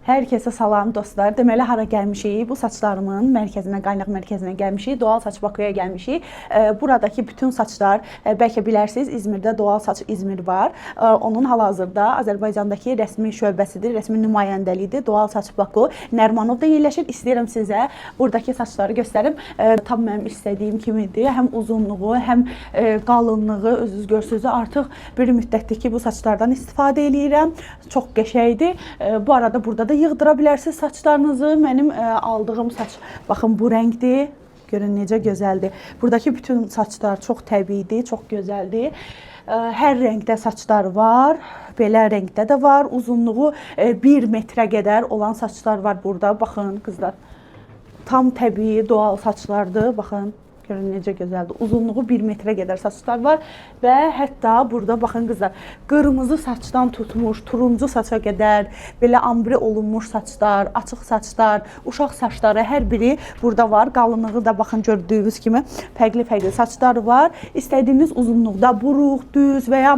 Hər kəsə salam dostlar. Deməli hara gəlmişik? Bu saçlarımın mərkəzinə, qaynaq mərkəzinə gəlmişik. Doğal Saç Bakıya gəlmişik. Buradakı bütün saçlar, bəlkə bilərsiniz, İzmirdə Doğal Saç İzmir var. Onun hal-hazırda Azərbaycandakı rəsmi şöbəsidir, rəsmi nümayəndəliyidir. Doğal Saç Baku Nərmanovda yerləşir. İstəyirəm sizə buradakı saçları göstərim. Tam mənim istədiyim kimidir. Həm uzunluğu, həm qalınlığı özünüz görsünüz. Artıq bir müddətdir ki, bu saçlardan istifadə eləyirəm. Çox qəşəngdir. Bu arada burada da yığdıra bilərsiniz saçlarınızı. Mənim aldığım saç, baxın bu rəngdir. Görün necə gözəldir. Buradakı bütün saçlar çox təbiidir, çox gözəldir. Hər rəngdə saçlar var. Belə rəngdə də var. Uzunluğu 1 metrə qədər olan saçlar var burada. Baxın qızlar. Tam təbii, doğal saçlardır. Baxın, görün necə gözəldir. Uzunluğu 1 metrə qədər saçlar var və hətta burada baxın qızlar, qırmızı saçdan tutmuş turuncu saça qədər belə ambre olunmuş saçlar, açıq saçlar, uşaq saçları hər biri burada var. Qalınlığı da baxın gördüyünüz kimi fərqli-fərqli saçlar var. İstədiyiniz uzunluqda buruq, düz və ya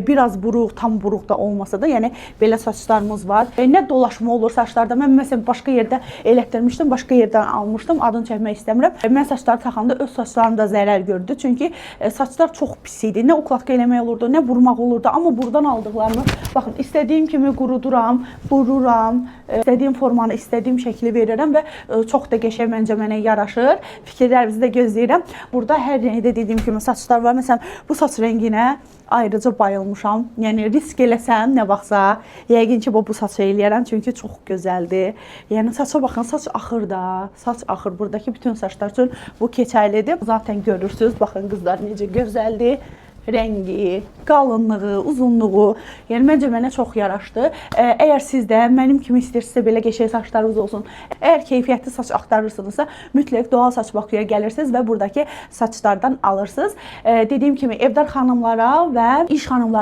biraz buruq, tam buruq da olmasa da, yəni belə saçlarımız var. Nə dolaşma olur saçlarda. Mən məsələn başqa yerdə elətdirmişdim, başqa yerdən almışdım. Adını çəkmək istəmirəm. Mən saçları taxanda öz saçlarım da zərər gördü. Çünki saçlar çox pis idi. Nə ukladka eləmək olurdu, nə burmaq olurdu. Amma buradan aldıqlarımı baxın, istədiyim kimi quruduram, bururam, istədiyim formanı, istədiyim şəkli verirəm və çox da qəşəng məncə mənə yaraşır. Fikirlərinizi də gözləyirəm. Burada hər rəngdə dediyim kimi saçlar var. Məsələn, bu saç rənginə ayrıca bayılmışam. Yəni risk eləsəm nə vaxtsa, yəqin ki, bu saçı eləyərəm çünki çox gözəldir. Yəni saça baxın, saç axır da, saç axır. Buradakı bütün saçlar üçün bu keçərlidir. Zaten görürsüz, baxın qızlar necə gözəldir. Rəngi, qalınlığı, uzunluğu, yəni məncə mənə çox yaraşdı. Əgər siz də mənim kimi istəyirsinizsə belə qəşəng saçlarınız olsun, əgər keyfiyyətli saç axtarırsınızsa, mütləq Doğal Saç Bakıya gəlirsiniz və buradakı saçlardan alırsınız. Dediyim kimi evdar xanımlara və iş xanımlarına